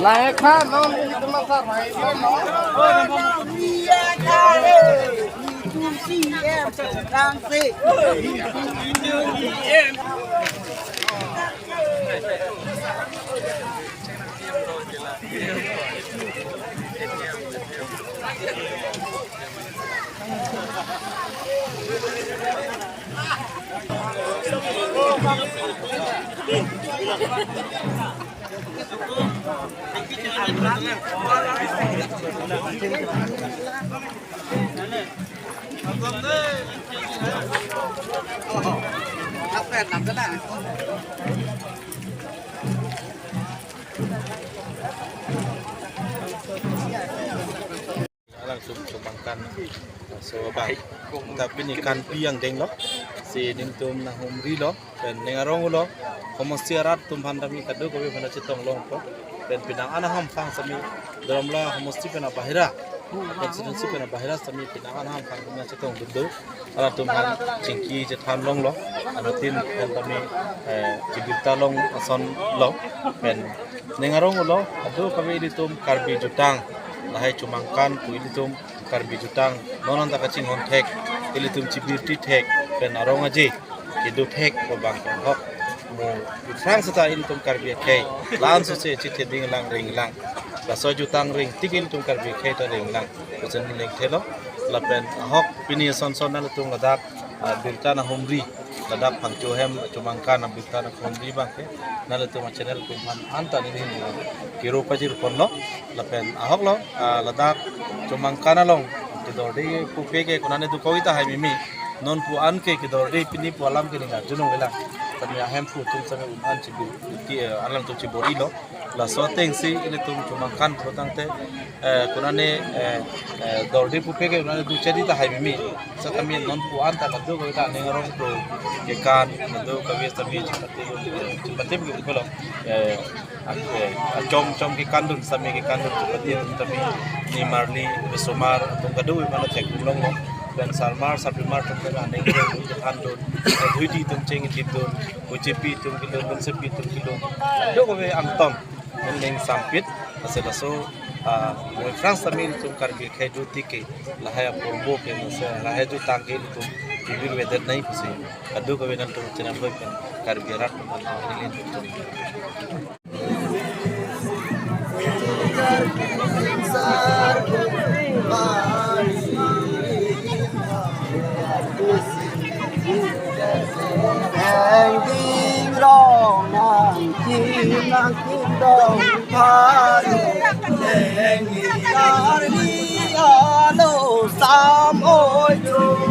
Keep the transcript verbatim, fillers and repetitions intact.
Lai kha non itu masa rai non. Iya kare. Itu C M sedang sih. Alang chum chumangkan. So bang. Tapi ni kan pi angdeng lo. Si nelitum nahumri lo. Pen ning arong lo. Homosti arat atum aphan tame kadokave aphan chetong longpo. Pen penang an ahamphang sami. Dramla homosti pen abahira. Constituency pen abahira sami penang an ahamphang tame chetong dun do. Halatum aphan chingki chethan longlo. Anuttin pen tame, eh, chibirta long ason lo. Pen ning arong lo, kadokave ilitum Karbi jutang, lahai chumangkan pu ilitum Karbi jutang, non anta kachinghon thek, ilitum chibirti thek, pen arong aje kedo thek pu bang pen ahok. Mo aphrang seta ilitum Karbi akhei, la-an sose chitheding lang ring lang. Laso jutang ring tik ilitum Karbi akhei ta ring lang. Kusen ning thelo, lapen ahok pini son son nanglitum ladak, ah, birta nahumri, ladak Phangcho ahem chumangkan birta nahumri abangke, nanglitum channel atum aphan anta neli kiro pajir ponlo, lapen ahok lo, ah, ladak chumangkan along kedorde pupe ke konane dokok-i tahai mimi, non pu an ke kedorde pini pu alam ke ning arjulong velang, tame ahemphu atum same un an chibu, ti, eh, alangtum chibor-ilo, laso atengsi ilitum chumangkan pu tangte, eh, konane, eh, eh, dorde pupe ke konane duchedi tahai mimi. Setame non pu an ta kadokave ta ning arong pro kekan, kadokave tame chipate, chipate ke pulo, eh, a-, eh, achom chom kekan dun, sami kekan dun chipate dun tame nimarli, risomar atum kadokave mana thek dun longlo. Pen sarmar sarpimar atum ta ning arong kekan dun, eh, dhuidi atum cheng-idip dun, O J P atum kelun, Bonsepi atum kelun, kadokave angton. Ning sampit, lasi laso, ah, mo aphrang sami ilitum Karbi akhei do tik ke, lahai apor bo ke, lasi lahai jutang ke ilitum chibir vedet nai pusi. Kadokave nanglitum channel hoi pen Karbi arat pen nanglitum. Hang ding rong nang kim nang kim dong pha ru. Hang ding rong nang kim nang kim dong pha ru.